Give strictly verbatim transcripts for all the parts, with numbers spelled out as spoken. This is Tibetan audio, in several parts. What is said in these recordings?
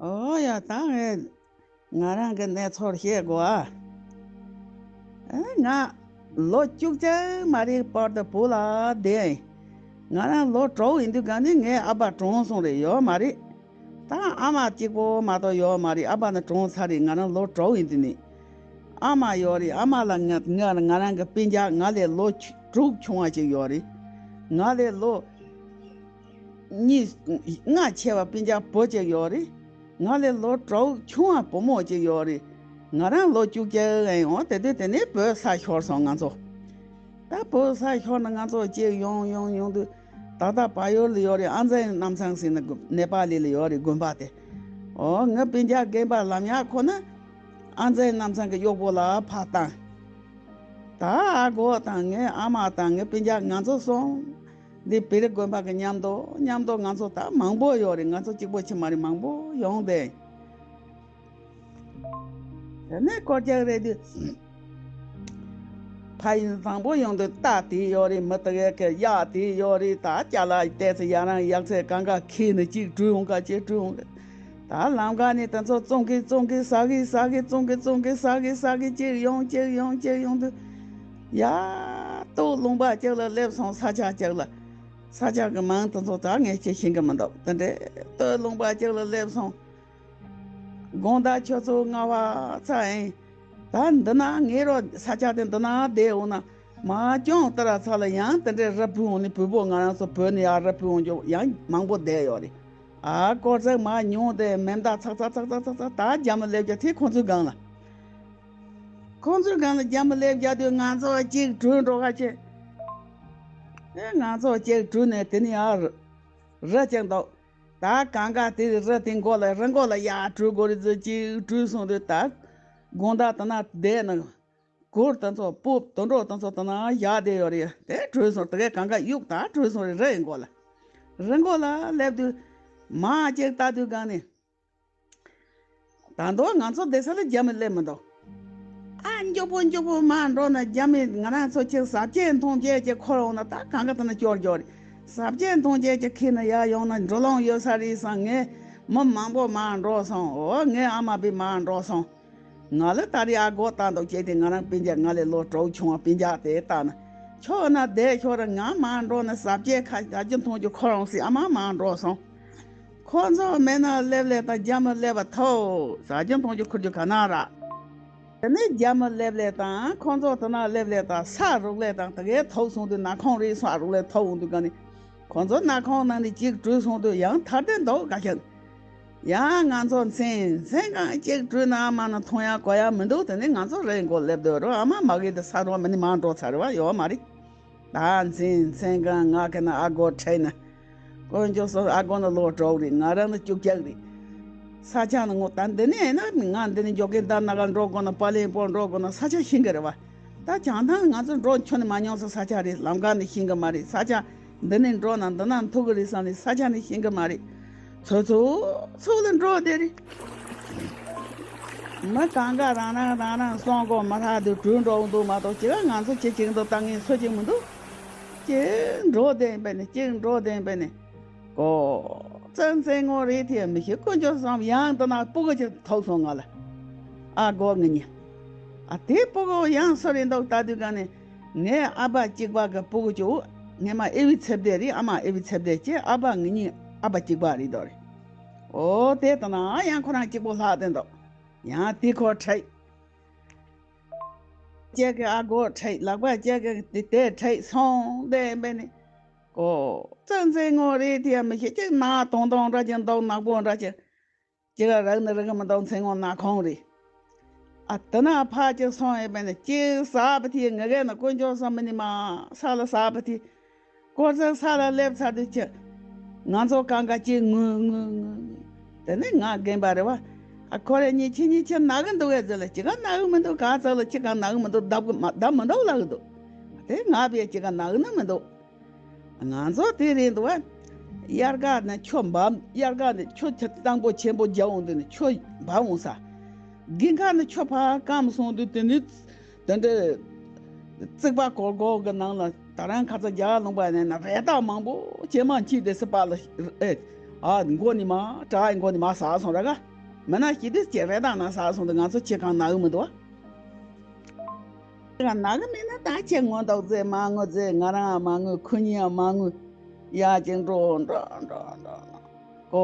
ཨོ་ཡ། ད་ངས་ང་རང་གི་གནས་ཚུལ་བཤད་དགོས་ཨ། ཨ། ང་ལོ་བཅུ་གཅིག་མ་རེད་བར་དུ་བུ་ལ་བསྡད། ང་རང་ལོ་དྲུག་ཡིན་དུས་ག་ནས་ངའི་ཨ་ཕ་གྲོངས་སོང་རེད། ཡོད་མ་རེད། ད་ཨ་མ་གཅིག་པོ་མ་གཏོགས་ཡོད་མ་རེད། ཨ་ཕ་ནི་གྲོངས་ཚར་རེད། ང་རང་ལོ་དྲུག་ཡིན་དུས་ནས། ཨ་མ་ཡོད་རེད། ཨ་མ་ལ་ང་ང་ང་རང་གི་སྤུན་ཀྱག་ང་ལས་ལོ་ཆུ་དྲུག་ཆུང་བ་ཅིག་ཡོད་རེད། ང་ལས་ལོ་གཉིས་ལྔ་ཆེ་བ་སྤུན་ཀྱག་བུ་གཅིག་ཡོད་རེད། ང་ལས་ལོ་དྲུག་ཆུང་བ་བུ་མོ་གཅིག་ཡོད་རེད། ང་རང་ལོ་བཅུ་གཅིག་ཡིན་ཡང་དེ་དུས་དེ་ནས་བུ་ས་ཤོར་སོང་ང་ཚོ། ད་བུ་ས་ཤོར་ནས་ང་ཚོ་གཅིག་ཡོང་ཡོང་ཡོང་དུས། ད་ལྟ་བལ་ཡུལ་ལ་ཡོད་རེད། ཨ་ཛེ་གནམ་ཚང་ཟེར་ནས་ནེ་པ་ལི་ལ་ཡོད་རེད་དགོན་པ་དེ། ཨོ། ངའི་སྤུན་ཀྱག་རྒན་པ་ལམ་ཡག་ཁོ་ན་ཨ་ཛེ་གནམ་ཚང་གི་གཡོག་པོ་ལ་ཕར་བཏང་། ད་ཨ་སྒོ་དང་ངའི་ཨ་མ་དང་ངའི་སྤུན་ཀྱག་ང་ཚོ་གསུམ་འདི་བེ་རི་དགོན་པ་གི་མཉམ་དུ་མཉམ་དུ་ང་ཚོ་ད་མང་པོ་ཡོད་རེད། ང་ཚོ་གཅིག་པོ་ཅིག་མ་རེད། མང་པོ་ཡོང་དེ། དེ་ནས་སྐོར་རྒྱག་རེད་དུས། ཕ་ཡུལ་བཟང་པོ་ཡོང་དུས་རྟ་དེ་ཡོད་རེད། མི་དེ་གའི་གི་གཡག་དེ་ཡོད་རེད། ད་ཅ་ལག་བལྟས་ཚེ་ཡ་རང་ཡག་ཚད་གང་ག་ཁྱེར་ནས་གཅིག་བྲོས་འོང་ག་གཅིག་བྲོས་འོང་ག་ད་ལམ་ཁ་ནས་དེ་ཚོ་བཙོང་གི་བཙོང་གི་ཟ་གི་ཟ་གི་བཙོང་གི་བཙོང་གི་ཟ་གི་ཟ་གི་གཅིག་ཡོང་གཅིག་ཡོང་གཅིག་ཡོང་དུས། ཡ། སྟོད་ལུང་པ་གཅིག་ལ་སླེབས་སོང་། ས་ཆ་གཅིག་ལ། ས་ཆ་གི་མིང་དེ་ཚོ་ད་ངས་ཅི་ཤེས་ཀྱི་མི་འདུག་དེ་འདྲའི་སྟོད་ལུང་པ་གཅིག་ལ་སླེབས་སོང་། དགོང་དག་ཆུ་ཚོད་ལྔ་པ་ཙམ་ཡིན། ད་འདི་ན་ངའི་རོ་ས་ཆ་དེ་འདི་ན་བསྡད་འོང་ན། མ་ཅུང་ཏི་ར་ཚ་ལ་ཡང་དེ་འདྲའི་རི་བུད་འོང་ནི་བུ་བུ་ང་རང་ཚོ་བོད་ནས་ཡར་རི་བུད་འོང་རྒྱུ་ཡང་མང་པོ་བསྡད་ཡོད་རེད། ཨ་སྐོར་ཚེ་མ་ཉུང་དེ་མེ་མདའ་ཚག་ཚག་ཚག་ཚག་ཚག་ཚག་ད་རྒྱ་མི་སླེབས་རྒྱུ་དེ་ཁོང་ཚོའི་སྒང་ལ། ཁོང་ཚོའི་སྒང་ལ་རྒྱ་མི་སླེབས་རྒྱུ་དུས་ང་ཚོ་གཅིག་བྲོས་འགྲོ་ག་བྱེད། ཨེ་ང་ཚོ་གཅིག་བྲོས་ནས་དེ་ནས་ཡར་རི་གཅིག་འདུག་ད་གང་ག་དེ་རི་དེ་མགོ་ལ་རི་མགོ་ལ་ཡར་བྲོས་དགོས་རེད་ཟེར། གཅིག་བྲོས་སོང་དུས་ད་དགོང་དག་དེ་ན་བསྡད་ན། གུར་དེ་ཚོ་སྤོབས་དུད་འགྲོ་དེ་ཚོ་དེ་ན་བཞག་བསྡད་ཡོད་རེད། དེ་བྲོས་སོང་། དེ་གའི་གང་ག་གཡུག་ད་བྲོས་སོང་རེད། རི་ཡི་མགོ་ལ། རི་མགོ་ལ་སླེབས་དུས་མ་གཅིག་ལྟ་དུས་སྒང་ནས། ད་དུང་ང་ཚོ་བསྡད་ས་ལ་རྒྱ་མི་སླེབས་མི་འདུག་ཨ་མགྱོགས་པོ་མགྱོགས་པོ་མར་འགྲོ་ན་རྒྱ་མི་ང་རང་ཚོ་ཁྱེད་ཟ་བཅད་འཐུང་བཅད་ཀྱི་འཁོར་འོང་ན། ད་གང་ག་དེ་ན་སྐྱོར་སྐྱོར་རེད། ཟ་བཅད་འཐུང་བཅད་ཀྱི་ཁྱེར་ན་ཡར་ཡོང་ན་འགྲོ་ལོང་ཡོད་ས་རེད་བསམ། ངས་མི་མང་པོ་མར་འགྲོ་སོང་། འོ་ངའི་ཨ་མ་བི་མར་འགྲོ་སོང་། ང་ལ་ད་རེས་ཨ་སྒོར་བཏང་འདུག་ཅེས་ཏེ་ང་རང་སྤུན་ཀྱག་ང་ལས་ལོ་དྲུག་ཆུང་བ་སྤུན་ཀྱག་དེ་བཏང་ན། ཁྱོད་ན་བསྡད་ཤོག་ར། ང་མར་འགྲོ་ན་ཟ་བཅད་ཁ་ཟ་རྒྱུ་འཐུང་རྒྱུ་འཁོར་འོང་སྲིད། ཨ་མ་མར་འགྲོ་སོང་། ཁོ་ཚོ་མེད་ན་སླེབས་ལས་དང་རྒྱ་མི་སླེབས་པ་ཐོག་ཟ་རྒྱུ་འཐུང་རྒྱུ་འཁུར་རྒྱུ་ག་ན་ར། དེ་ནས་རྒྱ་མི་སླེབས་ལས་དང་ཁོ་ཚོ་དེ་ན་སླེབས་ལས་དང་ས་རུག་ལས་དང་དེ་གའི་ཐོག་སོང་དུས། ནག་ཁོང་རེད། ས་རུག་ལས་ཐོག་འོང་དུས་ག་ནས་ཁོ་ཚོ་ནག་ཁོང་ནང་ནས་གཅིག་བྲོས་སོང་དུས་ཡང་ཐར་དེ་འདུག་ག་ཤེད། ཡང་ང་ཚོ་མཚན་མཚན་གང་གཅིག་བྲོས་ན་ཨ་མ་ན་མཐོང་ཡག་གོ་ཡག་མི་འདུག་དེ་ནས་ང་ཚོ་རི་མགོ་སླེབས་སྡོད་རོགས། ཨ་མ་མ་གི་དེ་ས་རོགས་མི་ནི་མ་འགྲོ་ཚར་བ་ཡོད་མ་རེད། ད་མཚན་མཚན་གང་ང་གི་ན་ཨ་སྒོར་ཁྲིད་ན། དཀོན་མཆོག་གསུམ། ཨ་སྒོར་ན་ལོ་དྲུག་རེད། ང་རང་ན་བཅུ་གཅིག་རེད། ས་ཆ་ན་ངོ་ད་འདི་ནས་ན་ང་འདི་ནས་འཇོག་གིན་ད་ན་ག་འགྲོ་དགོས་ན་པ་ལེན་པོ་འགྲོ་དགོས་ན་ས་ཆ་ཤེས་གི་རེད་བ། ད་བྱང་ཐང་ང་ཚོ་འགྲོ་ཁྱོན་ནས་མ་མྱོང་ས་ས་ཆ་རེད། ལམ་ཁ་ནས་ཤེས་གི་མ་རེད། ས་ཆ་འདི་ནས་འགྲོ་ན་འདི་ན་ཐུག་གི་རེད་བསམ་ནས་ས་ཆ་ནས་ཤེས་གི་མ་རེད། ཚོ་ཚོ་ཚོ་ལ་འགྲོ་བསྡད་རེད། མི་གང་ག་རང་རང་རང་རང་སོང་གོ་མ་ཐག་དུ་བྲོས་འགྲོ་འདུག་མ་གཏོགས་ཅི་ག་ང་ཚོ་ཅི་བྱེད་འདུག་ལྟ་ངན་སུ་ཅིག་མི་འདུག་ཅི་འགྲོ་བསྡད་པས་ནི་ཅི་འགྲོ་བསྡད་པས་ནི། ཀོ། ཙན་ཙན་ངོ་རེ་ཐེ་མི་ཤེས། དཀོན་མཆོག་གསུམ། ཡང་དེ་ན་སྤུ་གུ་ཅིག་ཐོབ་སོང་ང་ལ། ཨ་སྒོར་ང་གཉིས། ཨ་དེ་སྤུ་གུ་ཡང་སུ་རེད་འདུག་ལྟ་དུས་ག་ནས། ངའི་ཨ་ཕ་གཅིག་པ་གི་སྤུ་གུ་ཅིག་སྔས་མ་ཨེ་བི་ཚེ་བརྟན་རེད། ཨ་མ་ཨེ་བི་ཚེ་བརྟན་བྱས། ཨ་ཕ་ང་གཉིས་ཨ་ཕ་གཅིག་པ་རེད་འདུག་རེད། ཨོ་དེ་དེ་ན་ཡང་ཁོ་རང་གཅིག་པོ་ལྷག་བསྡད་འདུག་ཡང་དེ་ཁོ་ཁྲིད། ཅེ་གི་ཨ་སྒོར་ཁྲིད། ལག་པ་ཅེ་གི་དེ་དེ་ཁྲིད་སོང་བསྡད་པས་ནི། ཀོ། ཙན་ཙན་ངོ་རེ་ཐེ་མི་ཤེས། ཅིག་ནག་དོང་དོང་འདྲ་ཅིག་འདུག་ནག་པོ་འདྲ་ཅིག་ཅིག་རག་ནི་རག་གི་མི་འདུག་མཚན་ངོ་ནག་ཁོང་རེད། ཨ་དེ་ན་ཕར་ཅིག་སོང་ཡོད་པས་ནི་ཅིག་ཟག་པ་དེ་ང་གས་ན་དཀོན་མཆོག་གསུམ་མི་ནི་མ་ས་ལ་ཟག་པ་དེ། ཀོ་ཙང་ས་ལ་སླེབས་ཚར་དུས་ཅི། ང་ཚོ་གང་ག་ཅིག་ངུ་ངུ་ངུ་ངུ། དེ་ནི་ང་རྒན་པ་རེད་བ། ཨ་ཁོ་རེ་གཉིས་ཁྱེད་གཉིས་ཁྱེད་ན་གི་འདུག་གས་ཟེར་ལ། ཅི་ག་ན་གི་མི་འདུག་ག་ཚོད་ལ་ཅི་ག་ན་གི་མི་འདུག་བརྡབ་གི་མ་བརྡབ་མི་འདུག་ལབ་གི་འདུག་དེ་ང་བས་ཅི་ག་ན་གི་ནི་མི་འདུག་ང་ཚོ་དེ་རེད་འདུག་བ། དབྱར་ཁ་ནི་ཆུ་འབབ། དབྱར་ཁ་ནི་ཆུ་གཙང་པོ་ཆེན་པོ་རྒྱག་འོང་དུས་ནི་ཆུ་འབབ་འོང་ས། དགུན་ཁ་ནི་ཆུ་ཕར་སྐམ་སོང་དུས་དེ་ནི། དེ་འདྲའི་རྩིག་པ་སྒོར་སྒོར་གི་ནང་ལ་ད་རང་ཁ་ཚ་རྒྱ་ལུང་པ་ནས་ན་རས་ཏག་མང་པོ་ཇེ་མང་ཅིག་དེ་སི་པ་ལ་ཨེ། ཨ་མགོ་ནི་མ་དྲ་མགོ་ནི་མ་ཟག་སོང་ར་ག་མི་ན་ཞི་དུས་ཀྱི་རེ་དང་ན་ས་སོང་དུ་ང་ཚོ་ཁྱེད་གང་ན་གི་མི་འདུག་བ། ང་ན་གི་མི་ན་ད་ཁྱེད་ངོ་འདོག་ཚེ་མ་ངོ་ཚེ་ང་རང་མ་ངོ་ཁུ་ཉིན་མ་ངོ་ཡ་ཅིག་འགྲོ་འགྲོ་འགྲོ་འགྲོ་འགྲོ། ཀོ་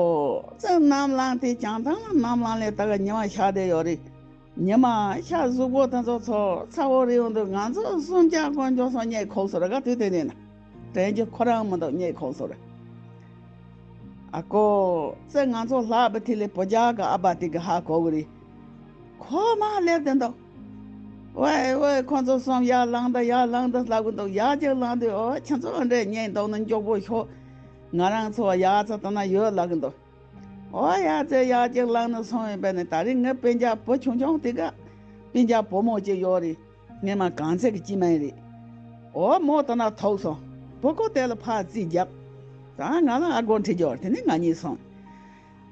ཙེ་ནམ་ལངས་དེ་བྱང་ཐང་ལ་ནམ་ལངས་ལས་ད་ག་ཉི་མ་ཤར་བསྡད་ཡོད་རེད། ཉི་མ་ཤར་གཟུགས་པོ་དེ་ཚོ་ཚོ་ཚ་བོ་རེ་ཡོང་དུས་ང་ཚོ་གསུམ་ཆ་དཀོན་མཆོག་སོང་རྙེད་ཁོག་སོ་ར་ག་དུས་དེ་ནས་ན། དྲན་རྒྱུ་ཁོ་རང་མི་འདུག་རྙེད་ཁོག་སོ་ར། ཨ་ཀོ། ཙེ་ང་ཚོ་ལྷག་པའི་ཐིག་ལེ་བུ་རྒྱག་གི་ཨ་བ་དེ་གི་ཧ་གོ་གི་རེད། ཁོ་མ་སླེབས་དེ་འདུག་ཝེ་ཝེ་ཁོ་ཚོ་གསུམ་ཡར་ལངས་དང་ཡར་ལངས་དང་ལབ་གི་འདུག་ཡར་ཅིག་ལངས་དུས་ཨོ་ཁྱེད་ཚོ་འདྲས་རྙེད་འདུག་ན་མགྱོགས་པོ་ཤོག་ང་རང་ཚོ་ཡར་ཚ་དང་ན་ཡོད་ལབ་གི་འདུག་ཨོ་ཡ་ཙེ་ཡར་ཅིག་ལངས་ནས་སོང་ཡིན་པས་ནས་ད་རིང་ངའི་སྤུན་ཀྱག་བུ་ཆུང་ཆུང་དེ་ག་སྤུན་ཀྱག་བུ་མོ་ཅིག་ཡོད་རེད། ངས་མ་གང་ཚད་ཀྱི་ཅི་མ་ཡིན་རེད། ཨོ་མོ་ད་ན་ཐོག་སོང་། བུ་ཀོ་དེ་ལ་ཕར་རྩིས་རྒྱབ། ད་ང་ལ་ཨ་སྒོར་འཁྲི་རྒྱོར་དེ་ནི་ང་གཉིས་སོང་།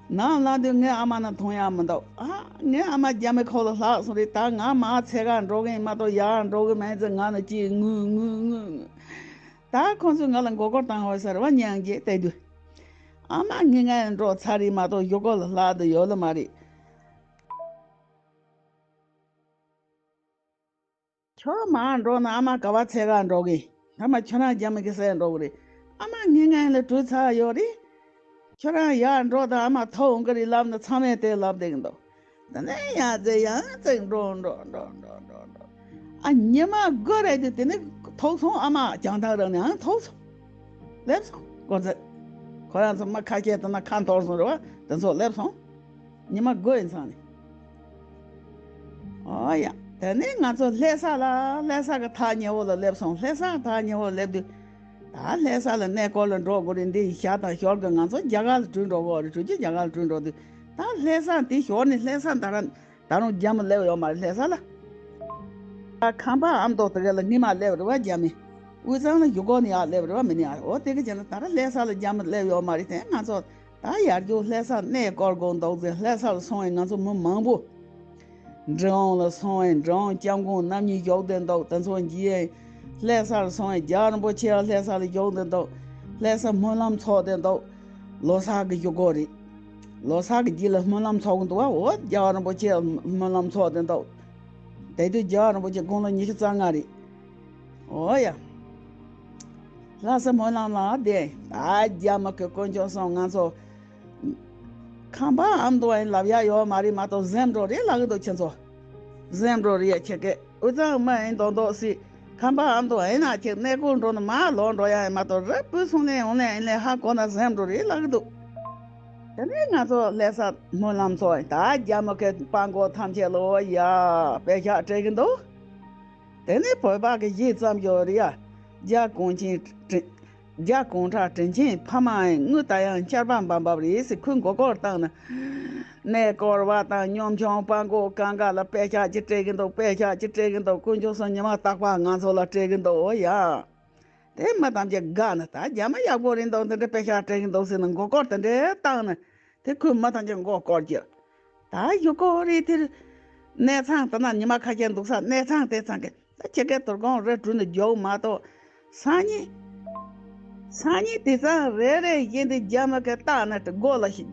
ནང་ལངས་དུས་ངའི་ཨ་མ་ན་མཐོང་ཡག་མི་འདུག་ཨ་ངའི་ཨ་མ་རྒྱ་མི་ཁོག་ལ་ལྷག་སོང་རེད། ད་ང་མ་ཚེ་ག་འགྲོ་གི་ཡིན་མ་གཏོགས་ཡར་འགྲོ་གི་མེད་ཚེ་ང་ནི་ཅི་ངུ་ངུ་ངུ་ངུ། ད་ཁོང་ཚོས་ང་ལ་མགོ་སྐོར་བཏང་ཧོ་ཟེར་བ་སྙིང་རྗེ་བལྟས་དུས། ཨ་མ་ངི་ངའི་འགྲོ་ཚར་རེད་མ་གཏོགས་ཞོགས་ཀོ་ལ་ལྷག་ཏུ་ཡོད་ལ་མ་རེད། ཁྱོད་མར་འགྲོ་ན་ཨ་མ་ག་བ་ཚད་ག་འགྲོ་གི། ཨ་མ་ཁྱོད་རང་རྒྱ་མི་གི་སྲས་འགྲོ་གི་རེད། ཨ་མ་ངི་ངའི་ལ་གྲོས་ཚར་ཡོད་རེད། ཁྱོད་རང་ཡར་འགྲོ་དང་ཨ་མ་ཐོག་འོང་གི་རེད་ལབ་ན་ཚང་མས་དེ་ལབ་བསྡད་ཀྱི་འདུག་ད་ནས་ཡང་ཙེ་ཡང་ཙེ་འགྲོ་འགྲོ་འགྲོ་འགྲོ་འགྲོ་འགྲོ། ཨ་ཉི་མ་དགུ་རེད་དུས་དེ་ནས་ཐོག་སོང་ཨ་མ་བྱང་ཐང་རང་ནས་ཨང་ཐོག་སོང་། སླེབས་སོང་ཀོ་ཚེ། ཁོ་རང་ཚོ་མ་ཁ་ཤས་དང་ན་ཁ་འཐོར་སོང་རེད་བ་དེ་ཚོ་སླེབས་སོང་། ཉི་མ་དགུ་ཡིན་ཚང་ནས། ཨོ་ཡ། དེ་ནས་ང་ཚོ་ལྷ་ས་ལ་ལྷ་ས་གི་ཐག་ཉེ་བོ་ལ་སླེབས་སོང་། ལྷ་ས་ཐག་ཉེ་བོ་ལ་སླེབས་དུས། ད་ལྷ་ས་ལ་གནས་སྐོར་ལ་འགྲོ་དགོས་རེད། འདི་ཞག་དང་ཞོར་གི་ང་ཚོ་རྒྱ་གར་ལ་བྲོས་འགྲོ་གི་རེད། བྲོས་རྒྱུ་རྒྱ་གར་ལ་བྲོས་འགྲོ་དུས་ད་ལྷ་ས་འདི་ཞོར་ནས་ལྷ་ས་ད་ར་ད་རུང་རྒྱ་མི་སླེབས་ཡོད་མ་རེད་ལྷ་ས་ལ། ཁམས་པ་ཨ་མདོ་དེ་ག་ལ་སྔས་མ་སླེབས་རེད་བ་རྒྱ་མི། དབུས་གཙང་ལ་ཡུལ་སྐོར་ནས་ཡར་སླེབས་རེད་བ་མི་ནི་ཨ་འོ་དེ་ག་བྱས་ན་ད་ར་ལྷ་ས་ལ་རྒྱ་མི་སླེབས་ཡོད་མ་རེད་དེ་ང་ཚོ། ད་ཡར་རྒྱུག་ལྷ་ས་གནས་སྐོར་དགོས་འདུག་ཟེར་ལྷ་ས་ལ་སོང་བའི་ང་ཚོ་མི་མང་པོ། འབྲི་འོང་ལ་སོང་བའི་འབྲི་འོང་སྐྱབས་མགོན་རྣམ་གཉིས་བཞུགས་བསྡད་འདུག་དེ་ཚོ་འཇིའི་ལྷ་ས་ལ་སོང་བའི་རྒྱལ་བ་རིན་པོ་ཆེ་ལྷ་ས་ལ་བཞུགས་བསྡད་འདུག་ལྷ་ས་སྨོན་ལམ་ཚོགས་བསྡད་འདུག་ལོ་གསར་གི་བཞུགས་སྒོ་རེད། ལོ་གསར་གི་རྗེས་ལ་སྨོན་ལམ་ཚོགས་གི་འདུག་བ་འོ་རྒྱལ་བ་རིན་པོ་ཆེ་སྨོན་ལམ་ཚོགས་བསྡད་འདུག་དེ་དུས་རྒྱལ་བ་རིན་པོ་ཆེ་དགུང་ལོ་ཉི་ཤུ་རྩ་ལྔ་རེད། འོ་ཡ། ལྷ་ས་སྨོན་ལམ་ལ་བསྡད། ད་རྒྱ་མི་གི་དཀོན་མཆོག་གསུམ་ང་ཚོ། ཁམས་པ་ཨ་མདོ་ཡིན་ལབ་ཡ་ཡོད་མ་རེད་མ་གཏོགས་གཟན་འགྲོ་རེད་ལབ་གི་འདུག་ཁྱེད་ཚོ། གཟན་འགྲོ་རེད་ཡ་ཁྱེད་ཀྱི་དབུས་གཙང་མི་ཡིན་མདོག་མདོག་སི། ཁམས་པ་ཨ་མདོ་ཡིན་ན་ཁྱེད་གནས་སྐོར་འགྲོ་ན་མ་ལོག་འགྲོ་ཡ་ཡིན་མ་གཏོགས་རི་སྤུ་སོང་ལེ་འོང་ལེ་ཡིན་ལེ་ཧ་གོ་ན་གཟན་འགྲོ་རེད་ལབ་གི་འདུག་དེ་ནས་ང་ཚོ་ལྷ་ས་སྨོན་ལམ་ཚོགས་ཡིན་ད་རྒྱ་མི་གི་དཔའ་མགོ་ཐམས་ཅད་ལོ་ཡ་དཔེ་ཤག་སྤྲད་གི་འདུག་དེ་ནས་བོད་པ་གི་གཞས་བརྩམས་ཡོད་རེད་ཡ། རྒྱ་གུང་ཁྲན་དྲིན། རྒྱ་གུང་ཁྲན་དྲིན་ཆེན་ཕ་མ་ཡིན་དངུལ་ད་ཡང་ཆར་པ་འབབ་འབབ་རེད་ཟེར་ཁོས་མགོ་སྐོར་བཏང་ན། གནས་སྐོར་བ་དང་གཉོམ་ཆུང་དཔའ་མགོ་གང་ག་ལ་དཔེ་ཤག་ཅིག་སྤྲད་གི་འདུག་དཔེ་ཤག་ཅིག་སྤྲད་གི་འདུག་དཀོན་མཆོག་གསུམ་ཉི་མ་རྟག་པར་ང་ཚོ་ལ་སྤྲད་གི་འདུག་འོ་ཡ། དེ་མི་ཐམས་ཅད་དགའ་ནས་ད་རྒྱ་མི་ཡག་པོ་རེད་འདུག་འདི་འདྲ་དཔེ་ཤག་སྤྲད་གི་འདུག་ཟེར་ནས་མགོ་སྐོར་དེ་འདྲ་བཏང་ནས་དེ་ཁོས་མི་ཐམས་ཅད་མགོ་སྐོར་གྱི། ད་ཡུལ་སྐོར་རེད་དེར། གནས་ཚང་དེ་ན་ཉི་མ་ཁ་ཤས་འདུག་ས་གནས་ཚང་དེ་ཚང་གི་ད་ཁྱེད་ཀའི་དོ་དགོང་རེ་གྲུ་ནས་རྒྱོག་མ་གཏོགས། སང་ཉིན། སང་ཉིན་དེ་ཚང་རེ་རེ་བཞིན་དུ་རྒྱ་མི་གི་རྟགས་ནི་སྒོ་ལ་ཞིག་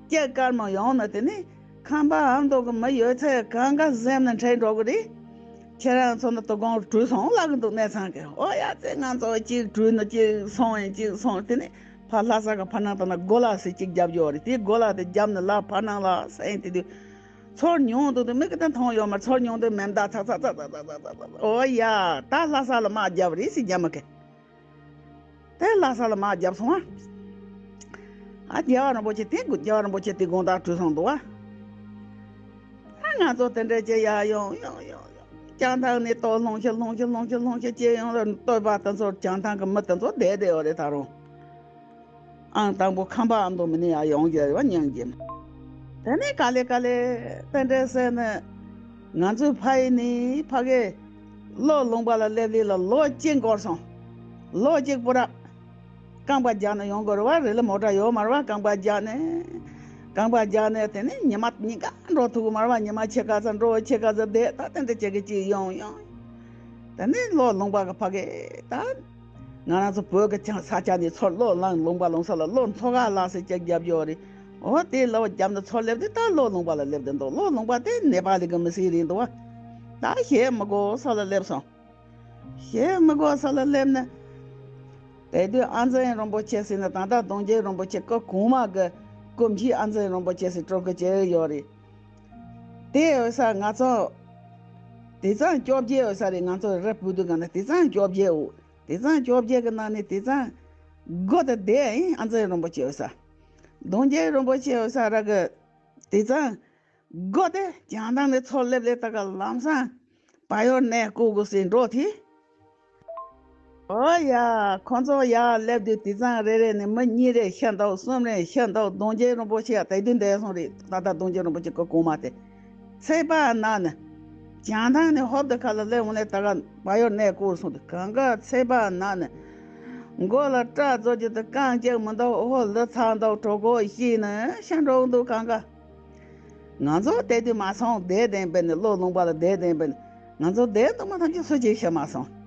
སྐྱེ་དཀར་མོ་ཡོང་ནི་དེ་ནི་ཁམས་པ་ཨ་མདོ་གི་མི་ཡོད་ཚད་གང་ག་གཟིམ་ནས་འཕྲད་འགྲོ་གི་རེད། ཁྱེད་རང་ཚོ་ནི་དོ་དགོང་བྲོས་སོང་ལབ་གི་འདུག་གནས་ཚང་གི་ཨོ་ཡ་ཙེ་ང་ཚོ་གཅིག་བྲོས་ནི་གཅིག་སོང་ཡིན་གཅིག་སོང་དེ་ནི་ཕ་ལྷ་ས་གི་ཕ་ནང་དང་ན་གོ་ལ་སི་གཅིག་རྒྱབ་ཡོད་རེད་དེ་གོ་ལ་དེ་རྒྱབ་ནི་ལ་ཕ་ནང་ལ་སེང་དེ་དུས་ཚོར་མྱོང་འདུག་དེ་མི་གི་དེ་མཐོང་ཡོད་མ་ཚོར་མྱོང་དེ་མེ་མདའ་ཚག་ཚག་ཚག་ཚག་ཚག་ཚག་ཨོ་ཡ་ད་ལྷ་ས་ལ་དམག་རྒྱབ་རེད་སི་རྒྱ་མི་གི་དེ་ལྷ་ས་ལ་དམག་རྒྱབ་སོང་ཨ། ཨ་རྒྱལ་བ་རིན་པོ་ཆེ་དེ་རྒྱལ་བ་རིན་པོ་ཆེ་དེ་དགོང་དག་བྲོས་སོང་འདུག་ཨ། ཨ་ང་ཚོ་དེ་འདྲ་བྱས་ཡ་ཡོང་ཡོང་ཡོང་ཡོང་བྱང་ཐང་ནས་ལྟོ་ལྷུང་ཤི་ལྷུང་ཤི་ལྷུང་ཤི་ལྷུང་ཤི་བྱས་ཡོང་ལ་སྟོད་པ་དེ་ཚོ་བྱང་ཐང་གི་མི་དེ་ཚོ་བསྡད་བསྡད་ཡོད་རེད་ད་རུང་། ཨང་དང་པོ་ཁམས་པ་ཨ་མདོ་མི་ནས་ཡ་ཡོང་རྒྱུ་རེད་བ་སྙིང་རྗེ། དེ་ནས་ག་ལེ་ག་ལེ་དེ་འདྲ་ཟེར་ནས་ང་ཚོའི་ཕ་ཡུལ་ནས་ཕ་གིའི་ལྷོ་ལུང་པ་ལ་སླེབས་ལི་ལ་ལོ་གཅིག་འགོར་སོང་། ལོ་གཅིག་པུ་ར། རྐང་པ་རྒྱག་ནས་ཡོང་དགོས་རེད་བ། རི་ལ་མོ་ཊ་ཡོད་མ་རེད་བ། རྐང་པ་རྒྱག་ནས། རྐང་པ་རྒྱག་ནས་དེ་ནས་ཉི་མ་གཉིས་ཀ་འགྲོ་ཐུབ་ཀྱི་མ་རེད་བ། ཉི་མ་ཕྱེད་ཀ་ཙམ་འགྲོ་ཕྱེད་ཀ་ཙམ་བསྡད་ད་དེ་འདྲ་བྱེད་ཀྱི་ཅིག་ཡོང་ཡོང་། དེ་ནས་ལྷོ་ལུང་པ་གི་ཕ་གི་ད། ང་རང་ཚོ་བོད་ཀྱི་ཆང་ས་ཆ་ནས་ཚུར་ལྷོ་ལང་ལུང་པ་ལུང་ས་ལ་ལྷོ་མཚོ་ཁ་ལ་སེ་ཅིག་རྒྱབ་ཡོད་རེད། འོ་དེ་ལོ་རྒྱབ་ནས་ཚུར་སླེབས་དུས་ད་ལོ་ལུང་པ་ལ་སླེབས་དུས་འདུག་ལོ་ལུང་པ་དེ་ནེ་པ་ལི་གི་མི་སེར་རེད་འདུག་བ། ད་ཞེ་མི་དགོས་ས་ལ་སླེབས་སོང་། ཞེ་མི་དགོས་ས་ལ་སླེབས་ནས། དེ་དུས་ཨ་འཛིན་རིན་པོ་ཆེ་ཟེར་ནས་ད་ལྟ་གདུང་རྒྱུད་རིན་པོ་ཆེ་སྐུ་གོང་མ་གི་སྐུ་མཆེད་ཨ་འཛིན་རིན་པོ་ཆེ་ཟེར་སྤྲུལ་སྐུ་ཅིག་ཡོད་རེད། དེ་འོད་ས་ང་ཚོ་དེ་ཚང་བཅོ་བརྒྱད་འོད་ས་རེད། ང་ཚོ་རི་སྤོས་དུས་གང་ན་དེ་ཚང་བཅོ་བརྒྱད་འོ། དེ་ཚང་བཅོ་བརྒྱད་གི་ནང་ནས་དེ་ཚང་སྒོ་དེ་བསྡད་ཨིན་ཨ་འཛིན་རིན་པོ་ཆེ་འོད་ས། གདུང་རྒྱུད་རིན་པོ་ཆེ་འོད་ས་ར་གི་དེ་ཚང་སྒོ་དེ་བྱང་ཐང་ནས་ཚུར་སླེབས་སླེབས་ད་ག་ལམ་སང་བལ་ཡུལ་གནས་སྐོར་དགོས་ཟེར་འགྲོ་དེ། ཨོ་ཡ། ཁོ་ཚོ་ཡར་སླེབས་དུས་དེ་ཚང་རེ་རེ་ནས་མི་གཉིས་རེ་ཤི་འདུག་གསུམ་རེ་ཤི་འདུག་གདུང་རྒྱུད་རིན་པོ་ཆེ་ཡ་དེ་དུས་འདས་སོང་རེད། ད་ལྟ་གདུང་རྒྱུད་རིན་པོ་ཆེ་སྐུ་གོང་མ་དེ། ཚེ་དཔག་ན་ནི། བྱང་ཐང་ནས་ཧོབ་ཏེ་ཁ་ལ་སླེབས་འོང་ལས་ད་ག་བལ་ཡུལ་གནས་སྐོར་སོང་དུས་གང་ག་ཚེ་དཔག་ན་ནི། མགོ་ལ་སྐྲ་རྫོགས་ཀྱི་དུ་རྐང་གཅིག་མི་འདུག་ཨོ་ལི་ཚ་འདུག་གྲོད་ཁོག་ཤི་ནི་ཤི་འགྲོ་འདུག་གང་ག་ང་ཚོ་དེ་དུས་མ་སོང་བསྡད་བསྡད་པས་ནི་ལོ་ལུང་པ་ལ་བསྡད་བསྡད་པས་ནི་ང་ཚོ་བསྡད་འདུག་མ་ཐམས་ཅད་སུ་གཅིག་ཤི་མ་སོང་།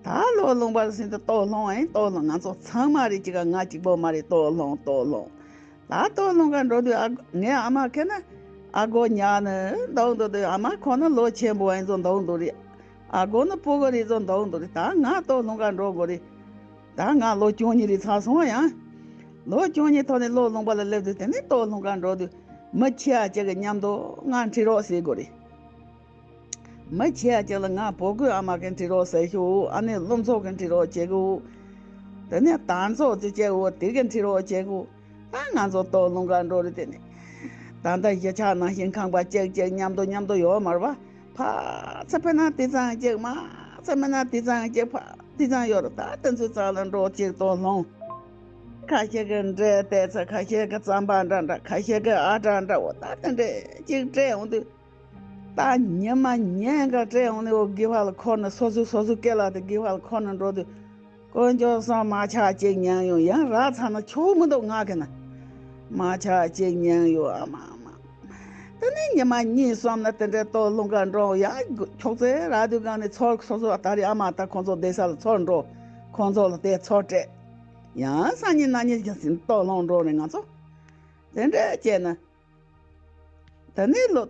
ད་ལོ་ལུང་པ་ལ་ཟིན་དུ་ལྟོ་སློང་ཨེ་ལྟོ་སློང་ང་ཚོ་ཚང་མ་རེད་ཅིག་ག་ང་གཅིག་པོ་མ་རེད་ལྟོ་སློང་ལྟོ་སློང་། ད་ལྟོ་སློང་ག་འགྲོ་དུས་ཨ་ངའི་ཨ་མ་ཁེ་ན་ཨ་སྒོ་ཉག་ནི་འདུག་འདུག་དུས་ཨ་མ་ཁོ་ན་ལོ་ཆེན་པོ་ཨེ་ཚོ་འདུག་འདུག་རེད། ཨ་སྒོ་ནི་སྤུ་གུ་རེད་ཚོ་འདུག་འདུག་རེད། ད་ང་ལྟོ་སློང་ག་འགྲོ་དགོས་རེད། ད་ང་ལོ་བཅུ་གཉིས་རེད་ཚར་སོང་ཡང་། ལོ་བཅུ་གཉིས་ཐོག་ནས་ལོ་ལུང་པ་ལ་སླེབས་དུས་དེ་ནས་ལྟོ་སློང་ག་འགྲོ་དུས་མི་ཁྱི་ཨ་ཅག་གི་མཉམ་དུ་ང་ཁྲིད་རོགས་ཟེར་དགོས་རེད། མི་ཁྱི་ཨ་ཅག་ལ་ང་བོད་གོས་ཨ་མ་གི་ཁྲིད་རོགས་ཟེར་ཤོག་ཨ་ནེ་སློབ་ཚོགས་གི་ཁྲིད་རོགས་བྱེད་དགོས། དེ་ནས་དང་ཚོགས་ཚོ་བྱེད་དགོས་དེ་གི་ཁྲིད་རོགས་བྱེད་དགོས། ད་ང་ཚོ་ལྟོ་སློང་ག་འགྲོ་རེད་དེ་ནས། ད་ལྟ་གཞིས་ཆགས་ནང་བཞིན་ཁང་པ་གཅིག་གཅིག་མཉམ་དུ་མཉམ་དུ་ཡོད་མ་རེད་པ། ཕ་ཚ་ཕེ་ན་དེ་ཙང་གཅིག་མ་ཚ་མེ་ན་དེ་ཙང་གཅིག་ཕ་དེ་ཙང་ཡོད་རེད། ད་དེ་ཚོའི་རྩ་ལ་འགྲོ་གཅིག་ལྟོ་སློང་། ཁ་ཤས་ཀྱི་འདྲེ་བལྟས་ཚེ་ཁ་ཤས་ཀྱི་རྩམ་པ་འདྲ་འདྲ་ཁ་ཤས་ཀྱི་ཨ་འདྲ་འདྲ་འོ་ད་དེ་འདྲས་གཅིག་སྤྲད་འོང་དུས། ད་ཉི་མ་ཉིན་ག་སྤྲད་འོང་ནས་འོ་གི་ཕ་ལ་འཁོར་ནས་སོ་སོའི་སོ་སོའི་སྐེ་ལ་དེ་གི་ཕ་ལ་འཁོར་ནས་འགྲོ་དུས། དཀོན་མཆོག་གསུམ་མ་ཆག་ཅིག་ཉན་ཡོང་ཡང་ར་ཚ་ན་ཆོག་མི་འདུག་ང་གི་ན། མ་ཆག་ཅིག་ཉན་ཡོང་ཨ་མ་ཨ་མ། དེ་ནས་ཉི་མ་གཉིས་གསུམ་ན་དེ་འདྲའི་ལྟོ་སློང་ག་འགྲོ་ཡང་ཁྱོག་ཙེ་ར་དུས་གང་ནས་ཚོར་སོ་སོ་ད་རེས་ཨ་མ་ད་ཁོང་ཚོ་བསྡད་ས་ལ་ཚོར་འགྲོ། ཁོང་ཚོ་ལ་དེ་ཚོར་སྤྲད། ཡང་སང་ཉིན་གནངས་ཉིན་ཀྱང་ཟིན་ལྟོ་སློང་འགྲོ་རེད་ང་ཚོ། དེ་འདྲ་བྱས་ན། དེ་ནས་ལོ།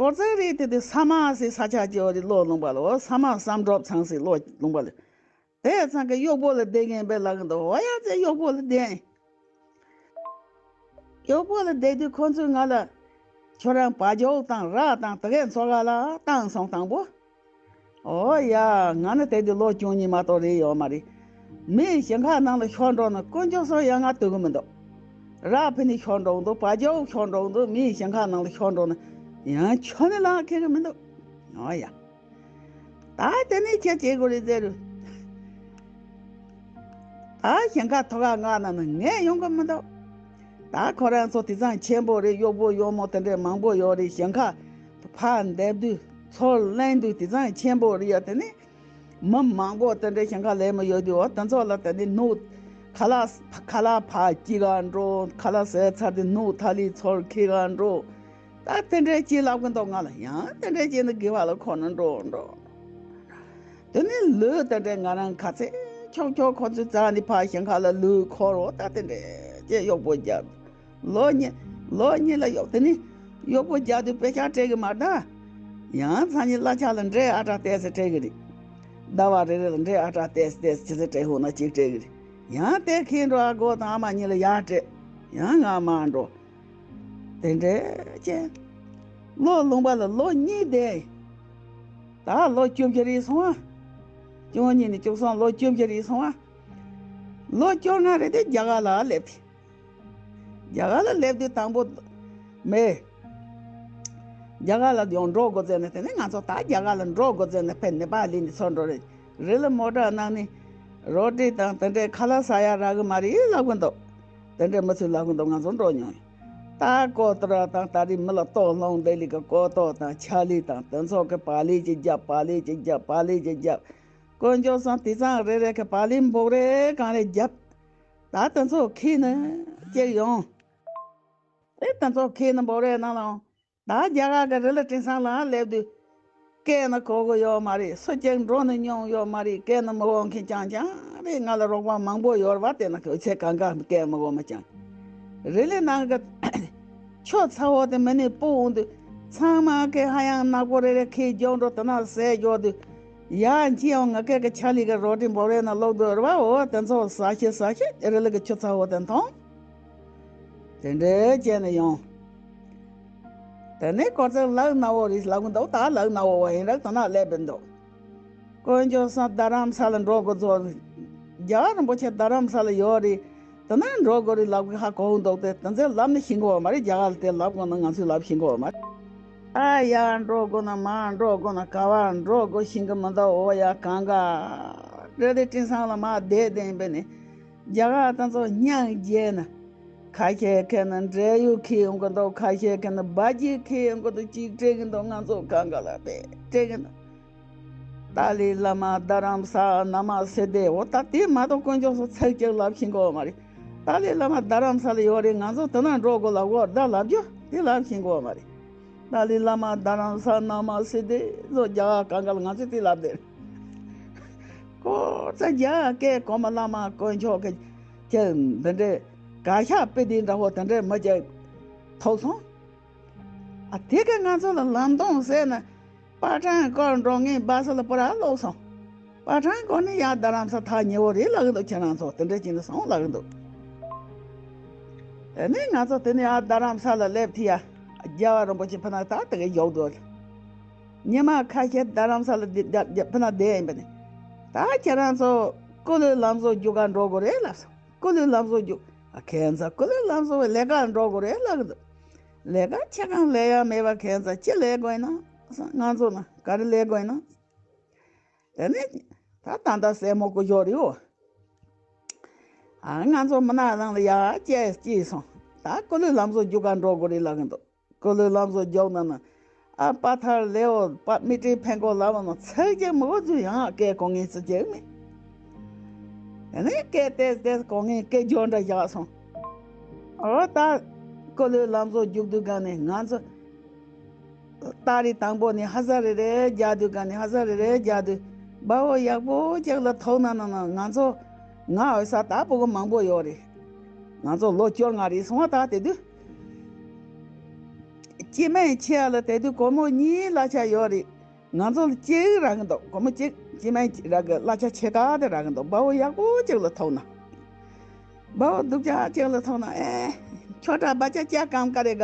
དཀོར་ཚེ་རིགས་དེ་དུས་ས་མ་སི་ས་ཆ་ཅིག་ཡོད་རེད་ལོ་ལུང་པ་ལ་འོ་ས་མ་བསམ་གྲུབ་ཚང་སི་ལོ་ལུང་པ་ལ། དེ་ཚང་གི་གཡོག་པོ་ལ་བསྡད་མཁན་པའི་ལག་འདུག་འོ་ཡ་ཚེ་གཡོག་པོ་ལ་བསྡད། གཡོག་པོ་ལ་བསྡད་དུས་ཁོ་ཚོས་ང་ལ། ཁྱོད་རང་བ་ཇོ་དང་ར་དང་དེ་གའི་འཚོ་ག་ལ་བཏང་སོང་དང་པོ། ཨོ་ཡ། ང་ནི་དེ་དུས་ལོ་བཅུ་གཉིས་མ་གཏོགས་རེད་ཡོད་མ་རེད། མིའི་ཞིང་ཁ་ནང་ལ་ཤོར་འགྲོ་ན་དཀོན་མཆོག་གསུམ་ཡང་ང་ལྟོས་གི་མི་འདུག་ར་ཕི་ནི་ཤོར་འགྲོ་གི་འདུག་བ་ཇོ་ཤོར་འགྲོ་གི་འདུག་མིའི་ཞིང་ཁ་ནང་ལ་ཤོར་འགྲོ་ན་ཡང་ཁྱོད་ནི་ལག་ཁེལ་གི་མི་འདུག་ཨོ་ཡ། ད་དེ་ནས་ཁྱེད་བྱེད་དགོས་རེད་ཟེར། ད་ཞིང་ཁ་ཐོག་ཁ་ང་ན་ནི་ངས་ཡོང་གི་མི་འདུག་ད་ཁོ་རང་ཚོ་དེ་ཚང་ཆེན་པོ་རེད། གཡོག་པོ་གཡོག་མོ་དེ་འདྲས་མང་པོ་ཡོད་རེད། ཞིང་ཁ་ཕར་འདེབས་དུས་ཚུར་ལེན་དུས་དེ་ཚང་ཆེན་པོ་རེད་ཡ། དེ་ནི་མི་མང་པོ་དེ་འདྲས་ཞིང་ཁ་ལས་མི་ཡོད་དུས་འོ་དེ་ཚོ་ལ་དེ་ནི་ནུ་ཁ་ལག་ཁ་ལག་ཕར་སྐྱེལ་ག་འགྲོ། ཁ་ལག་ཟས་ཚར་དུས་ནུ་ཐ་ལི་ཚུར་འཁྱེར་ག་འགྲོ། ད་དེ་འདྲས་ཅིག་ལབ་གི་འདུག་ང་ལ་ཡང་དེ་འདྲས་ཅིག་ནི་དགེ་བ་ལ་ཁོ་ན་འགྲོ་འགྲོ། དེ་ནས་ལོས་དེ་འདྲས་ང་རང་ཁ་ཚེ་ཁྱོག་ཁྱོག་ཁོ་ཚོའི་རྩ་ནས་ཕར་ཞིང་ཁ་ལ་ལོས་འཁོར་རོ། ད་དེ་འདྲས་ཅིག་གཡོག་པོ་རྒྱབ། ལོ་གཉིས་ལོ་གཉིས་ལ་གཡོག་དེ་ནས་གཡོག་པོ་རྒྱབ་དུས་དཔེ་ཆ་སྤྲད་གི་མ་ད། ཡང་ཚ་ཉིན་གླ་ཆ་ལ་འབྲས་ཨ་ཏྲ་ཏེ་སེ་སྤྲད་གི་རེད། ཟླ་བ་རེ་རེ་ལ་འབྲས་ཨ་ཏྲ་ཏེ་སེ་ཏེ་སེ་ཅི་ཚེ་སྤྲད་ཧུ་ན་གཅིག་སྤྲད་གི་རེད། ཡང་དེ་ཁེལ་འགྲོ་ཨ་སྒོ་དང་ཨ་མ་གཉིས་ལ་ཡར་སྤྲད། ཡང་ང་མར་འགྲོ། དེ་འདྲས་བྱས། ལོ་ལུང་པ་ལ་ལོ་གཉིས་བསྡད། ད་ལོ་བཅུ་བཞི་རེད་སོང་ཨ། བཅུ་གཉིས་ནས་བཅུ་གསུམ་ལོ་བཅུ་བཞི་རེད་སོང་ཨ། ལོ་བཅོ་ལྔ་རེད་དེ་རྒྱ་གར་ལ་སླེབས་ཏེ། རྒྱ་གར་ལ་སླེབས་དུས་དང་པོ་མེད། རྒྱ་གར་ལ་ཡང་འགྲོ་དགོས་ཟེར་ནས་དེ་ནས་ང་ཚོ་ད་རྒྱ་གར་ལ་འགྲོ་དགོས་ཟེར་ནས་ཕེབས་ནས་པཱ་ལི་ནས་ཚུར་འགྲོ་རེད། རི་ལ་མོ་ཊ་གནང་ནས་རོ་ཏི་དང་དེ་འདྲའི་ཁ་ལག་ཟ་ཡ་རག་གི་མ་རེད་ལབ་གི་འདུག་དེ་འདྲའི་མི་ཚོས་ལབ་གི་འདུག་ང་ཚོ་འགྲོ་མྱོང་ཡོད། ད་ཀོ་ཏོ་ར་དང་ད་རེས་མི་ལ་ལྟོ་སློང་བསྡད་ལི་གི་ཀོ་ཏོ་དང་ཆ་ལི་དང་དེ་ཚོ་གི་པཱ་ལི་ཅིག་རྒྱབ་པཱ་ལི་ཅིག་རྒྱབ་པཱ་ལི་ཅིག་རྒྱབ། དཀོན་མཆོག་གསུམ་དེ་ཚང་རེ་རེ་གི་པཱ་ལི་འབོག་རེ་གང་རེ་རྒྱབ། ད་དེ་ཚོ་ཁྱེར་ནས་གཅིག་ཡོང་། དེ་དེ་ཚོ་ཁྱེར་ནས་འབོག་རེ་ནང་ལ་ཡོང་། ད་རྒྱ་གར་གྱི་རི་ལ་སྤྲིན་ཚང་ལ་སླེབས་དུས། སྐད་ནི་གོ་གི་ཡོད་མ་རེད། སུ་གཅིག་འགྲོ་ནས་མྱོང་ཡོད་མ་རེད། སྐད་ནི་མི་གོ་མཁན་རྐྱང་རྐྱང་རེད། ང་ལ་རོགས་པ་མང་པོ་ཡོད་རེད་བ། དེ་ན་ཁོ་ཚེ་གང་ག་སྐད་མི་གོ་མ་རྐྱང་། རི་ལི་ནང་གི་ཆུ་ཚ་བོ་དེ་མི་ནི་སྤུ་འོང་དུས། ཚང་མ་ཁེ་ཧ་ཡང་ནག་པོ་རེ་རེ་ཁེ་རྒྱོག་འགྲོ་དེ་ན་ཟས་རྒྱོག་དུས། ཡ་ཅི་ཡང་ང་ཁེ་གི་ཆ་ལི་གི་རོ་ཏི་འབོ་རེ་ན་ལོག་དུས་ར་བ་འོ་དེ་ཚོ་ཟ་ཤེས་ཟ་ཤེས་རི་ལི་གི་ཆུ་ཚ་བོ་དེ་མཐོང་། དེ་འདྲའི་བྱས་ནས་ཡོང་། དེ་ནས་ཁོ་ཚོ་ལག་ན་བོ་རེད་ལབ་གི་འདུག་ད་ལག་ན་བོ་བ་ཡིན་རག་དེ་ན་སླེབས་པ་འདུག་དཀོན་མཆོག་གསུམ་རྡ་རམ་ས་ལ་འགྲོ་དགོས་ཚོ། རྒྱལ་བ་རིན་པོ་ཆེ་རྡ་རམ་ས་ལ་ཡོད་རེད། དེ་ན་འགྲོ་དགོས་རེད་ལབ་གི་ཧ་གོ་གི་འདུག་དེ་དེ་ཚོས་ལབ་ནི་ཤེས་གི་ཡོད་མ་རེད། རྒྱ་གར་དེ་ལབ་དགོས་ན་ང་ཚོས་ལབ་ཤེས་གི་ཡོད་མ་རེད། ཨ་ཡ་འགྲོ་དགོས་ན་མར་འགྲོ་དགོས་ན་ག་བར་འགྲོ་དགོས་ཤེས་གི་མི་འདུག་འོ་ཡ་གང་ག་རེ་རེ་སྤྲིན་ཚང་ལ་མར་བསྡད་བསྡད་ཡིན་པས་ནི། རྒྱ་གར་དེ་ཚོ་སྙིང་རྗེ་ན། ཁ་ཤས་ཁེ་ན་འབྲས་ཡོས་ཁེ་ཡོང་གི་འདུག་ཁ་ཤས་ཁེ་ན་སྦ་རྗེས་ཁེ་ཡོང་གི་འདུག་ཅིག་སྤྲད་གི་འདུག་ང་ཚོ་གང་ག་ལ་དཔེ་སྤྲད་གི་འདུག་ཏཱ་ལའི་བླ་མ་རྡ་རམ་ས་ན་མ་སེ་དེ་འོ་ད་དེ་མ་གཏོགས་དཀོན་མཆོག་གསུམ་ཚིག་གཅིག་ལབ་ཤེས་གི་ཡོད་མ་རེད། ཏཱ་ལའི་བླ་མ་རྡ་རམ་ས་ལ་ཡོད་རེད། ང་ཚོ་དེ་ན་འགྲོ་དགོས་ལབ་གོ་ད་ལབ་རྒྱུ་དེ་ལབ་ཤེས་གི་ཡོད་མ་རེད། ཏཱ་ལའི་བླ་མ་རྡ་རམ་ས་ན་མ་སེ་དེ་ཚོ་རྒྱ་གར་གང་ག་ལ་ང་ཚོས་དེ་ལབ་བསྡད། ཁོ་ཚ་རྒྱ་སྐད་གོང་མ་བླ་མ་དཀོན་མཆོག་གི་ཁྱེད་འདི་འདྲའི་ག་ཤ་དཔེ་དེ་འདྲ་བོ་དེ་འདྲའི་མི་ཅིག་ཐོབ་སོང་། ཨ་དེ་ག་ང་ཚོ་ལ་ལམ་སྟོན་ཟེར་ན། པ་ཁྲང་སྐོར་འགྲོ་ངེས་སྦ་ས་ལ་པོ་ར་ལོག་སོང་། པ་ཁྲང་སྐོར་ནི་ཡང་རྡ་རམ་ས་ཐག་ཉེ་བོ་རེད་ལབ་གི་འདུག་ཁྱེད་རང་ཚོ་དེ་འདྲ་བྱས་ནས་སོང་ལབ་གི་འདུག་དེ་ནས་ང་ཚོ་དེ་ནས་ཨ་རྡ་རམ་ས་ལ་སླེབས་དུས་ཡ། རྒྱལ་བ་རིན་པོ་ཆེ་ཕ་ན་ད་དེ་ག་ཡོག་འདུག་ཉི་མ་ཁ་ཤས་རྡ་རམ་ས་ལ་འདི་འདི་འདི་ཕ་ན་བསྡད་ཡིན་པ་ནི། ད་ཁྱེད་རང་ཚོ་ཀུ་ལུ་ལམ་བཟོ་རྒྱུག་ག་འགྲོ་དགོས་རེད་ལབ་སོང་། ཀུ་ལུ་ལམ་བཟོ་རྒྱུག་ཨ་ཁྱེད་ཚོ་ཀུ་ལུ་ལམ་བཟོ་བའི་ལས་ཀ་འགྲོ་དགོས་རེད་ལབ་གི་འདུག་ལས་ཀ་ཆེ་གང་ལས་ཡ་མེད་པ་ཁྱེད་ཚོ་ཅི་ལས་དགོས་ཡིན་ན། ང་ཚོ་ན་ག་རེ་ལས་དགོས་ཡིན་ན། དེ་ནས་ད་ད་ལྟ་སྲས་མོ་སྐུ་ཞབས་རེད་འོ། ཨ་ང་ཚོ་མི་ནག་རང་ལ་ཡ་སྐྱེས་སྐྱེས་སོང་། ད་ཀུ་ལུ་ལམ་བཟོ་རྒྱུག་ག་འགྲོ་དགོས་རེད་ལབ་གི་འདུག་ཀུ་ལུ་ལམ་བཟོ་རྒྱུག་ན་ན། ཨ་པ་ཐར་ལེའོ་པ་མི་ཏྲི་ཕན་གོ་ལབ་ན་ཚིག་གཅིག་མི་གོ་ཚུལ་ཡང་སྐད་གོ་ངེས་ཚུལ་གཅིག་མེད། དེ་ནས་སྐད་ཏེས་ཏེས་གོ་ངེས་སྐད་འཇོག་འདྲ་བཞག་སོང་། ཨོ་ད་ཀུ་ལུ་ལམ་བཟོ་རྒྱུག་དུས་ག་ནས་ང་ཚོ། ཏ་རིག་དང་པོ་ནས་ཧ་ཟ་རེ་རེ་རྒྱག་དུས་ག་ནས་ཧ་ཟ་རེ་རེ་རྒྱག་དུས། དཔའ་བོ་ཡག་པོ་ཅིག་ལ་ཐུག་ན་ན་ན་ང་ཚོ། ང་འོད་ས་ད་སྤུ་གུ་མང་པོ་ཡོད་རེད། ང་ཚོ་ལོ་བཅོ་ལྔ་རེད་སོང་བ་ད་དེ་དུས། སྐྱེ་དམན་ཆེ་ཡ་ལ་དེ་དུས་སྒོར་མོ་གཉིས་གླ་ཆ་ཡོད་རེད། ང་ཚོ་ལ་གཅིག་རག་གི་འདུག་སྒོར་མོ་གཅིག་སྐྱེ་དམན་རག་གི་གླ་ཆ་ཆེ་ཁག་དེ་རག་གི་འདུག་དཔའ་བོ་ཡག་པོ་ཅིག་ལ་ཐུག་ན། དཔའ་བོ་སྡུག་ཅག་ཅིག་ལ་ཐུག་ན་ཨེ། ཁྱོད་འདྲ་བ་ཅག་ཅག་གམ་ཀ་རེ་ག་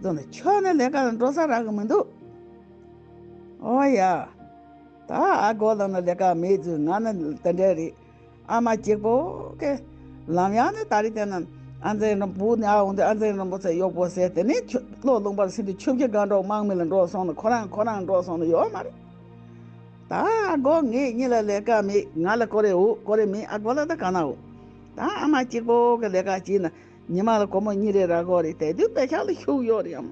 ཙོ་ནས་ཁྱོད་ནི་ལས་ཀ་ལ་འགྲོ་ས་རག་གི་མི་འདུག་ཨོ་ཡ། ད་ཨ་སྒོ་ལ་ནི་ལས་ཀ་མེད་ཚུལ་ང་ནི་དེ་འདྲ་རེད། ཨ་མ་གཅིག་པོ་གི། ལམ་ཡང་ནི་ད་རེས་དེ་ན་ཨ་མཛེས་རིན་པོ་ནི་ཨ་འོང་དུས་ཨ་མཛེས་རིན་པོ་ཆེ་གཡོག་པོ་ཟེར་དེ་ནས་ཆུ་བློ་ལུང་པར་ཟིན་དུས་ཆུ་བཞི་སྒང་དྲུག་དམག་མི་ལ་འགྲོ་སོང་ནི་ཁོ་རང་ཁོ་རང་འགྲོ་སོང་ནི་ཡོད་མ་རེད། ད་སྒོ་ངེད་གཉིས་ལ་ལས་ཀ་མེད་ང་ལ་ཀོ་རེ་འུ་ཀོ་རེ་མེད་ཨ་སྒོ་ལ་ད་ག་ན་འུ། ད་ཨ་མ་གཅིག་པོ་གི་ལས་ཀ་བྱས་ན། ཉི་མ་ལ་སྒོར་མོ་གཉིས་རེ་རག་གི་རེད། དེ་དུས་པེ་ཤག་ལ་ཤུགས་ཡོད་རེད་ཨ་མ།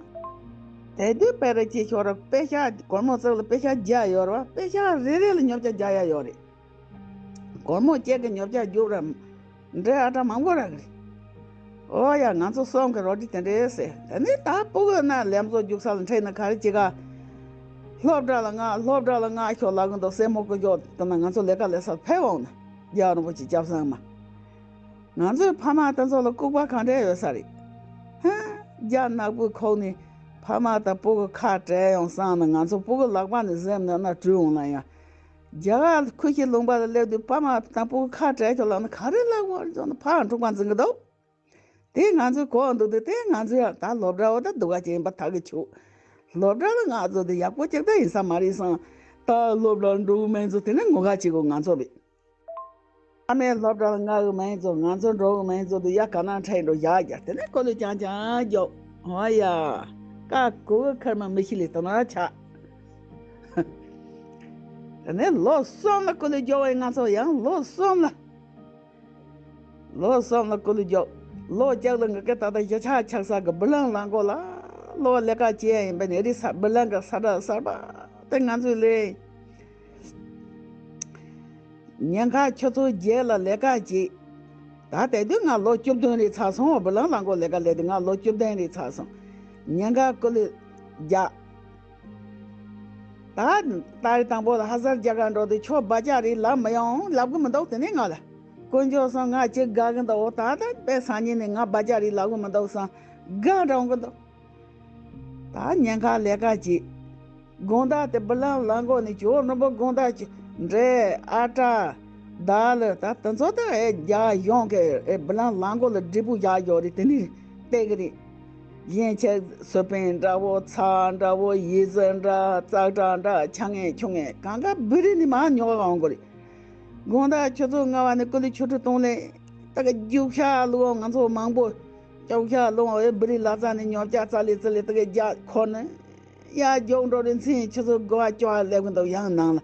དེ་དུས་པེ་རེ་ཅིག་ཤོར་ར་པེ་ཤག་སྒོར་མོ་གཅིག་ལ་པེ་ཤག་བརྒྱ་ཡོད་རེད་བ། པེ་ཤག་རེ་རེ་ལ་ཉོ་ཆ་བརྒྱ་ཡ་ཡོད་རེད། སྒོར་མོ་གཅིག་གི་ཉོ་ཆ་རྒྱུག་ར། འདྲེ་ཨ་ཏྲ་མང་པོ་རག་གི་རེད། ཨོ་ཡ་ང་ཚོ་གསུམ་གི་རོ་ཏི་དེ་འདྲས་ཟེར། དེ་ནས་ད་སྤུ་གུ་ན་ལམ་བཟོ་རྒྱུག་ས་ལ་འཕྲད་ན་ག་རེ་བྱེད་ག་སློབ་གྲྭ་ལ་ང་སློབ་གྲྭ་ལ་ང་ཤོག་ལབ་གི་འདུག་སྲས་མོ་སྐུ་ཞབས་དེ་ན་ང་ཚོ་ལས་ཀ་ལས་ས་ཕེབས་འོང་ན་རྒྱལ་བ་རིན་པོ་ཆེ་སྐྱབས་བཟང་མ། ང་ཚོའི་ཕ་མ་དེ་ཚོ་ལ་ལྐུགས་པ་གང་འདྲ་ཡོད་ས་རེད། ཧ། རྒྱ་ནག་པོའི་ཁོག་ནས་ཕ་མ་དང་སྤུ་གུ་ཁ་བྲལ་ཡོང་བསམ་ན་ང་ཚོ་སྤུ་གུ་ལག་པ་ནས་གཟེམ་ནས་ན་བྲོས་འོང་ན་ཡང་། རྒྱ་གར་ཁུ་ཤི་ལུང་པ་ལ་སླེབས་དུས་ཕ་མ་དང་སྤུ་གུ་ཁ་བྲལ་ཆོག་ལབ་ན་ག་རེ་ལབ་དགོས་རེད་ཟེར་ན་ཕར་འཁྲུག་པ་འཛིན་གི་འདུག་དེ་ང་ཚོའི་གོ་འདུག་དུས་དེ་ང་ཚོ་ཡང་ད་སློབ་གྲྭ་བ་ད་སྡུག་ག་ཅིག་ཡིན་པ་ཐག་གི་ཆོད། སློབ་གྲྭ་ལ་ང་ཚོ་དེ་ཡག་པོ་ཅིག་ད་ཡིན་ས་མ་རེད་བསམ། ད་སློབ་གྲྭ་འགྲོ་གི་མེད་ཚོ་དེ་ནས་ངོ་དགའ་བྱེད་དགོས་ང་ཚོ་རེད། ཨ་མའི་སློབ་གྲྭ་ལ་ང་གི་མིང་བཙུགས། ང་ཚོ་འགྲོ་གི་མིང་བཙུགས་དུས་ཡ་ག་ན་འཕྲད་འགྲོ་བཞག་རྒྱ་དེ་ནས་ཀོ་ལི་རྐྱང་རྐྱང་རྒྱོབ། ཧོ་ཡ། ཀ་ཀུ་གི་ཁར་མ་མི་ཤི་ལི་དོ་ན་ཆགས། དེ་ནས་ལོ་གསུམ་ལ་ཀུ་ལི་རྒྱོབ་བས་ང་ཚོ་ཡང་ལོ་གསུམ་ལ། ལོ་གསུམ་ལ་ཀུ་ལི་རྒྱོབ། ལོ་བརྒྱད་ལ་ངི་གེ་ད་ལྟ་ཞི་ཆགས་ཆགས་ས་གི་བུ་ལང་ལང་གོ་ལ། ལོ་ལས་ཀ་བྱེད་ཡ་ཡིན་པ་ནས་རི་ས་བུ་ལང་གི་ས་གྲ་གསར་པ་དེ་ང་ཚོས་ལས། ཉིན་གང་ཆུ་ཚོད་བརྒྱད་ལ་ལས་ཀ་བྱེད། ད་དེ་དུས་ང་ལོ་བཅུ་བདུན་རེ་ཚར་སོང་བ། བུ་ལང་ལང་གོ་ལས་ཀ་ལས་དུས་ང་ལོ་བཅུ་བདུན་རེ་ཚར་སོང་། ཉིན་གང་ཀུ་ལི་རྒྱག་ད་ད་རེས་དང་པོ་ལ་ཧ་ཟར་རྒྱ་གར་འགྲོ་དུས་ཁྱོད་བ་ཅག་རེད་ལབ་མི་ཡོང་ལབ་གི་མི་འདུག་དེ་ནས་ང་ལ། དཀོན་མཆོག་གསུམ། ང་གཅིག་དགའ་གི་འདུག་འོ་ད་ལྟ་དཔེ་སང་ཉིན་ནས་ང་སྦ་ལྕག་རིགས་ལབ་གི་མི་འདུག་བསམ། དགའ་འདྲ་འོང་གི་འདུག་ད་ཉེན་ཁ་ལས་ཀ་བྱེད། དགོང་དག་དེ་བུ་ལང་ལང་གོ་ནས་ཇོ་རིན་པོ་དགོང་དག་ཅི་འདྲེ་ཨ་ཏྲ་ད་ལ་ད་དེ་ཚོ་ད་ཨེ་རྒྱ་གཞུང་གི་ཨེ་བུ་ལང་ལང་གོ་ལ་འབྲས་བུ་བཞག་ཡོད་རེད། དེ་ནི་བལྟས་གི་རེད། གཞན་ཆེ་སུ་པན་འདྲ་བོ་ཚྭ་འདྲ་བོ་ཡི་ཟི་འདྲ་ཙག་སྒྲ་འདྲ་ཆ་ངན་ཆུང་ངན་གང་ག་བུ་རི་ནི་མ་ཉོ་ག་འོང་གོ་རེད། དགོང་དག་ཆུ་ཚོད་ལྔ་བ་ནས་ཀུ་ལི་ཆུ་ཁྲི་གཏོང་ལེ་ད་ག་རྒྱུག་ཤ་ལུ་ང་ཚོ་མང་པོ་རྒྱུག་ཤ་ལུ་ཨེ་བུ་རི་ལ་ཙ་ནས་ཉོ་བྱ་ཙ་ལི་ཙི་ལི་ད་ག་རྒྱ་ཁོ་ནི། ཡར་རྒྱུག་འགྲོ་རིན་ཆེན་ཆུ་ཚོད་དགུ་པ་བཅུ་པ་སླེབས་གི་འདུག་ཡང་ནང་ལ་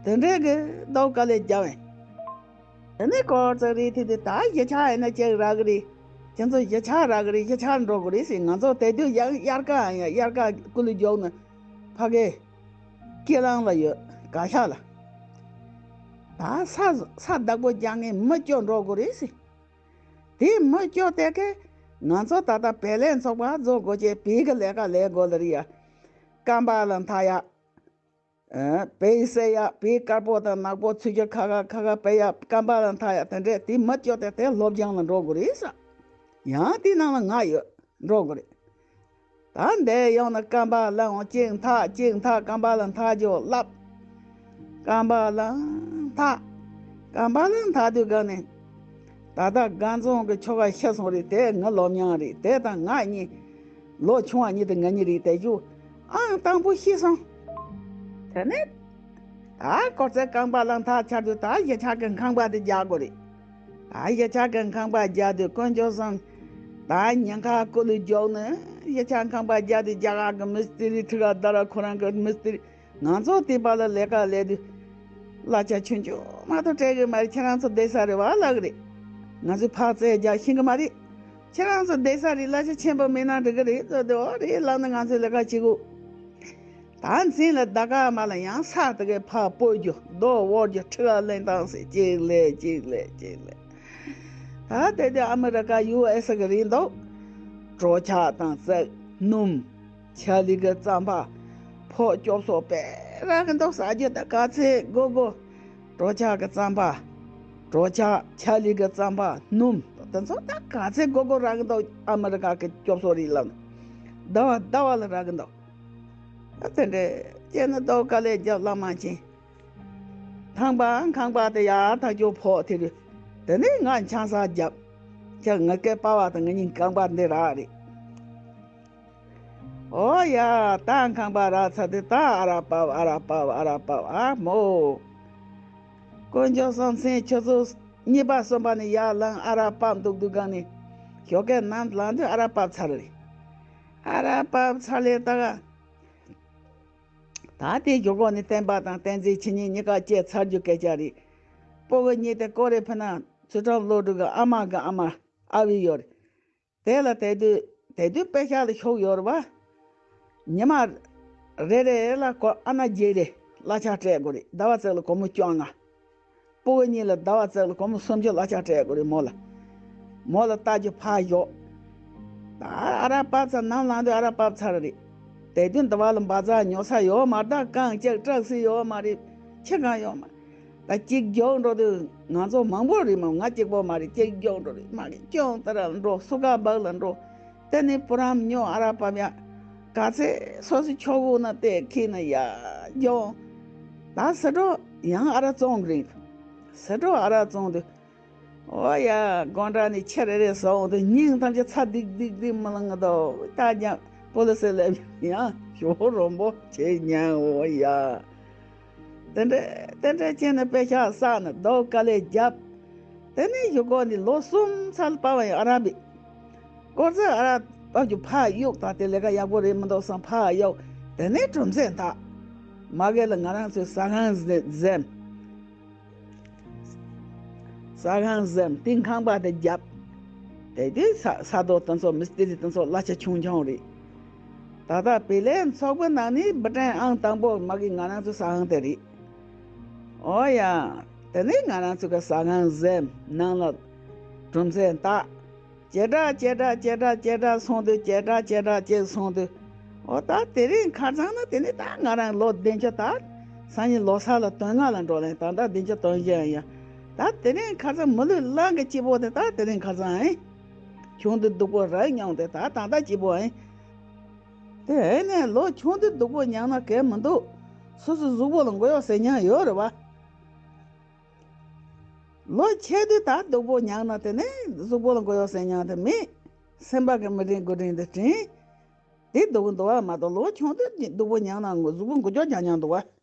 དེ་འདྲའི་གི་རྡོ་དཀའ་ལས་རྒྱབ་ཡིན། དེ་ནས་སྐོར་ཙག་རིག་ཐིག་དེ་ད་གཞིས་ཆགས་ཡིན་ན་ཅིག་རག་གི་རེད། ཁྱེད་ཚོ་གཞིས་ཆགས་རག་གི་རེད། གཞིས་ཆགས་འགྲོ་གི་རེད་ཟེར། ང་ཚོ་དེ་དུས་ཡང་དབྱར་ཁ་ཡང་དབྱར་ཁ་ཀུ་ལུ་རྒྱུག་ནི་ཕ་གི་ཀི་ལང་ལ་ཡོད་ག་ཤ་ལ། ད་ས་ས་བདག་པོ་རྒྱག་མཁན་མི་སྐྱོ་འགྲོ་གི་རེད་ཟེར། དེ་མི་སྐྱོ་དེ་གས་ང་ཚོ་ད་ལྟ་བེ་ལེན་ཚོགས་པ་བཟོ་དགོས་ཀྱི་བེ་གི་ལས་ཀ་ལས་དགོས་ལ་རེད་ཡ། སྐམ་པ་ལ་མཐའ་ཡ། ཨ་བེ་སེ་ཡ་བེ་དཀར་པོ་དང་ནག་པོ་ཚུལ་གྱི་ཁ་ཁ་ཁ་ཁ་བེ་ཡ་སྐམ་པ་ལ་མཐའ་ཡ་དེ་འདྲས་དེ་མི་སྐྱོ་དེ་དེ་སློབ་སྦྱོང་ལ་འགྲོ་དགོས་རེད་ས། ཡང་དེ་ནང་ལ་ང་ཡོད་འགྲོ་དགོས་རེད། ད་འདས་ཡོང་ན་སྐམ་པ་ལ་འོང་གཅིག་མཐའ་གཅིག་མཐའ་སྐམ་པ་ལ་མཐའ་ཇོ་ལབ། སྐམ་པ་ལ་མཐའ། སྐམ་པ་ལ་མཐའ་དུས་ག་ནས། ད་ལྟ་སྒང་ཚང་གི་ཁྱོ་ག་ཤི་སོང་རེད། དེ་ངའི་སློབ་མྱང་རེད། དེ་དང་ང་གཉིས། ལོ་ཆུང་བ་གཉིས་དང་ང་གཉིས་རེད། དེ་རྒྱུ་ཨང་དང་པོ་ཤི་སོང་། དེ་ནས་ད་སྐོར་ཚེ་རྐང་པ་ལ་མཐའ་ཆགས་དུས་ད་གཞིས་ཆགས་ཀྱི་ཁང་པ་དེ་རྒྱག་དགོས་རེད། ད་གཞིས་ཆགས་ཀྱི་ཁང་པ་རྒྱག་དུས་དཀོན་མཆོག་གསུམ། ད་ཉེན་ཁ་ཀུ་ལུ་རྒྱུག་ནས་གཞིས་ཆགས་ཁང་པ་རྒྱག་དུས་རྒྱ་གར་གྱི་མི་སི་ཏི་རི་ཁྲི་ག་ད་ར་ཁོ་རང་གི་མི་སི་ཏི་རི། ང་ཚོ་དེ་པ་ལ་ལས་ཀ་ལས་དུས། གླ་ཆ་ཆུང་ཆུང་མ་གཏོགས་སྤྲད་གི་མ་རེད། ཁྱེད་རང་ཚོ་བསྡད་ས་རེད་བ་ལབ་གི་རེད། ང་ཚོས་ཕར་རྩེ་རྒྱག་ཤེས་གི་མ་རེད། ཁྱེད་རང་ཚོ་བསྡད་ས་རེད། གླ་ཆ་ཆེན་པོ་མེད་ན་འགྲིག་གི་རེད་ཟེར་དུས། འོ་རེད་ལབ་ནས་ང་ཚོས་ལས་ཀ་བྱེད་གོ། ད་འཛིན་ལ་ཟླ་ག་མ་ལ་ཡང་ས་དེ་གའི་ཕར་སྤོ་རྒྱུ་རྡོ་དབོར་རྒྱུ་ཁྲི་ག་ལེན་སྟངས་ཟེར་གཅིག་ལས་གཅིག་ལས་གཅིག་ལས། ད་དེ་དུས་ཨ་མི་རི་ཀ་ཡུ་ཨེ་སི་གི་རིགས་འདུག་གྲོ་ཆག་དང་ཙག་སྣུམ། ཆ་ལི་གི་རྩམ་པ། ཕོ་སྐྱོབ་སོགས་དཔེ་རག་གི་འདུག་ཟ་རྒྱུ་དང་ག་ཚད་དགོས་དགོས། གྲོ་ཆག་གི་རྩམ་པ། གྲོ་ཆག་ཆ་ལི་གི་རྩམ་པ། སྣུམ། དེ་ཚོ་ད་ག་ཚད་དགོས་དགོས་རག་གི་འདུག་ཨ་མི་རི་ཀ་གི་སྐྱོབ་སོགས་རིགས་ལ་ཟླ་བ་ཟླ་བ་ལ་རག་གི་འདུག་ཨ་དེ་འདྲས་བྱས་ན་ཟླ་བ་དཀའ་ལས་རྒྱབ་ལ་མ་ཕྱིན། ཐང་པ་ཁང་པ་དེ་ཡར་ཐག་ཅོ་ཕོག་དེ་རུ། དེ་ནས་ང་ཆང་ས་བརྒྱབ། ཁྱེད་ང་སྐད་པ་བ་དང་ང་གཉིས་ཁང་པ་འདི་རག་རེད། ཨོ་ཡ། ད་ཁང་པ་རག་ཚར་དུས་ད་ཨ་ར་པབ་ཨ་ར་པབ་ཨ་ར་པབ་ཨ་མོ། དཀོན་མཆོག་གསུམ་མཚན་ཆུ་ཚོད་གཉིས་པ་གསུམ་པ་ནས་ཡར་ལངས་ཨ་ར་པབ་འདུག་འདུག་གང་ནས། ཞོགས་ཀས་ནམ་ལངས་དུས་ཨ་ར་པབ་ཚར་རེད། ཨ་ར་པབ་ཚར་ལས་ད་ག་ད་དེ་ཞོགས་ཀ་ནས་བསྟན་པ་དང་བསྟན་འཛིན་ཁྱེད་གཉིས་གཉིས་ཀ་སྐྱེས་ཚར་རྒྱུ་སྐད་ཆ་རེད། སྤོ་བོ་གཉིས་དེ་ཀོ་རེ་ཕི་ན་ཚུལ་ཁྲིམས་བློ་གྲོས་ཀྱི་ཨ་མ་གི་ཨ་མ་ཨ་བི་ཡོད་རེད། དེ་ལ་དེ་དུས་དེ་དུས་དཔེ་ཤག་ལ་ཤོག་ཡོད་རེད་བ། ཉི་མ་རེ་རེ་ལ་ཁོ་ཨ་ན་བརྒྱད་རེ་གླ་ཆ་སྤྲད་དགོས་རེད། ཟླ་བ་གཅིག་ལ་སྒོར་མོ་བཅོ་ལྔ། སྤོ་བོ་གཉིས་ལ་ཟླ་བ་གཅིག་ལ་སྒོར་མོ་སུམ་ཅུ་གླ་ཆ་སྤྲད་དགོས་རེད་མོ་ལ། མོ་ལ་ལྟ་རྒྱུ་ཕར་ཞོག་ད་ཨ་ར་པབ་ཚར། ནམ་ལངས་དུས་ཨ་ར་པབ་ཚར་རེད། དེ་དུས་འདི་བ་ལ་འབའ་ཚ་ཉོ་ས་ཡོད་མ་རེད། ད་རྐང་གཅིག་སྐྲག་སྲིད་ཡོད་མ་རེད། ཁྱི་གང་ཡོད་མ་རེད། ད་གཅིག་རྒྱུགས་འགྲོ་དུས་ང་ཚོ་མང་པོ་རེད་མོ། ང་གཅིག་པོ་མ་རེད། གཅིག་རྒྱུགས་འགྲོ་རེད། མ་གི་ཅུང་ལྟ་ར་འགྲོ། སུ་ག་བག་ལ་འགྲོ། དེ་ནས་བུ་རམ་ཉོ་ཨ་ར་པབ་ཡ། ག་ཚད་སོ་སོའི་ཆོག་གོ་ན་དེ་ཁྱེར་ནས་ཡར་རྒྱུགས། ད་ཟི་འགྲོ་ཡང་ཨ་ར་བཙོང་གི་རེད། ཟི་འགྲོ་ཨ་ར་བཙོང་དུས། ཨོ་ཡ། སྒོ་འགྲམ་ནས་ཁྱི་རེ་རེ་ཟ་འོང་དུས་སྙིང་ཐམས་ཅད་ཚ་ལྡིག་ལྡིག་ལྡིག་མི་ལང་གི་འདུག་ད་ཀྱང་པོ་ལི་སི་སླེབས་ཡང་ཞོ་རོང་པོ་བྱེད་ཉན། ཨོ་ཡ། དེ་འདྲ་དེ་འདྲ་བྱས་ནས་དཔེ་ཤག་བསགས་ནས་ཟླ་བ་དཀའ་ལས་བརྒྱབ། དེ་ནས་གཞུག་གུ་ནས་ལོ་གསུམ་ཚར་ལ་པ་བ་ཡང་ཨ་ར་བི། སྐོར་ཚེ་ཨ་ར་པབ་ཀྱི་ཕར་གཡུག་ད་དེ་ལས་ཀ་ཡག་པོ་རེད་མི་འདུག་བསམ་ཕར་གཡུག་དེ་ནས་གྲུམ་ཟེ་འཐག་མ་གི་ལ་ང་རང་ཚོའི་ཟ་ཁང་ཟེ་ཟེམ། ཟ་ཁང་ཟེམ་དེ་ཁང་པ་དེ་བརྒྱབ། དེ་དུས་ས་ས་རྡོ་དེ་ཚོ་མི་སི་ཏི་རི་དེ་ཚོ་གླ་ཆ་ཆུང་ཆུང་རེད། ད་ལྟ་བེ་ལེན་ཚོགས་པའི་ནང་ནས་བི་ཀྲན་ཨང་དང་པོ་མ་གི་ང་རང་ཚོའི་ཟ་ཁང་དེ་རེད། ཨོ་ཡ། དེ་ནས་ང་རང་ཚོ་གི་ཟ་ཁང་ཟེམ་ནང་ལ་གྲུམ་ཟེ་འཐག་ཇེ་དྲག་ཇེ་དྲག་ཇེ་དྲག་ཇེ་དྲག་སོང་དུས་ཇེ་དྲག་ཇེ་དྲག་ཅིག་སོང་དུས། ཨོ་ད་དེ་རིང་ཁ་སང་ན་དེ་ནི་ད་ང་རང་ལོ་བདུན་ཅུ་ད། སང་ཉིན་ལོ་གསར་ལ་དོན་ལྔ་ལ་འགྲོ་ལེན་ད་ལྟ་བདུན་ཅུ་དོན་བཞི་ཡང་ཡང་། ད་དེ་རིང་ཁ་སང་མི་ལུས་གླང་གི་སྐྱིད་པོ་དེ་ད་དེ་རིང་ཁ་སང་ཨེ། ཆུང་དུས་སྡུག་པོ་རག་མྱོང་དེ་ད་ད་ལྟ་སྐྱིད་པོ་ཨེ། དེ་ཨེ་ནས་ལོ་ཆུང་དུས་སྡུག་པོ་མྱངས་ན་གལ་མི་འདུག་སོ་སོ་གཟུགས་པོ་ལ་མགོ་གཡོག་ཟེར་མྱོང་ཡོད་རེད་བ། ལོ་ཆེ་དུས་ད་སྡུག་པོ་མྱངས་ན་དེ་ནས་གཟུགས་པོ་ལ་མགོ་གཡོག་ཟེར་མྱོང་དེ་མེད། སེམས་པ་གི་མི་དྲན་དགུ་དྲན་དེ་དྲན། དེ་སྡུག་གི་འདུག་བ་མ་གཏོགས་ལོ་ཆུང་དུས་སྡུག་པོ་མྱངས་ན་གཟུགས་པོ་མགོ་གཡོག་རྒྱག་མྱོང་འདུག་བ།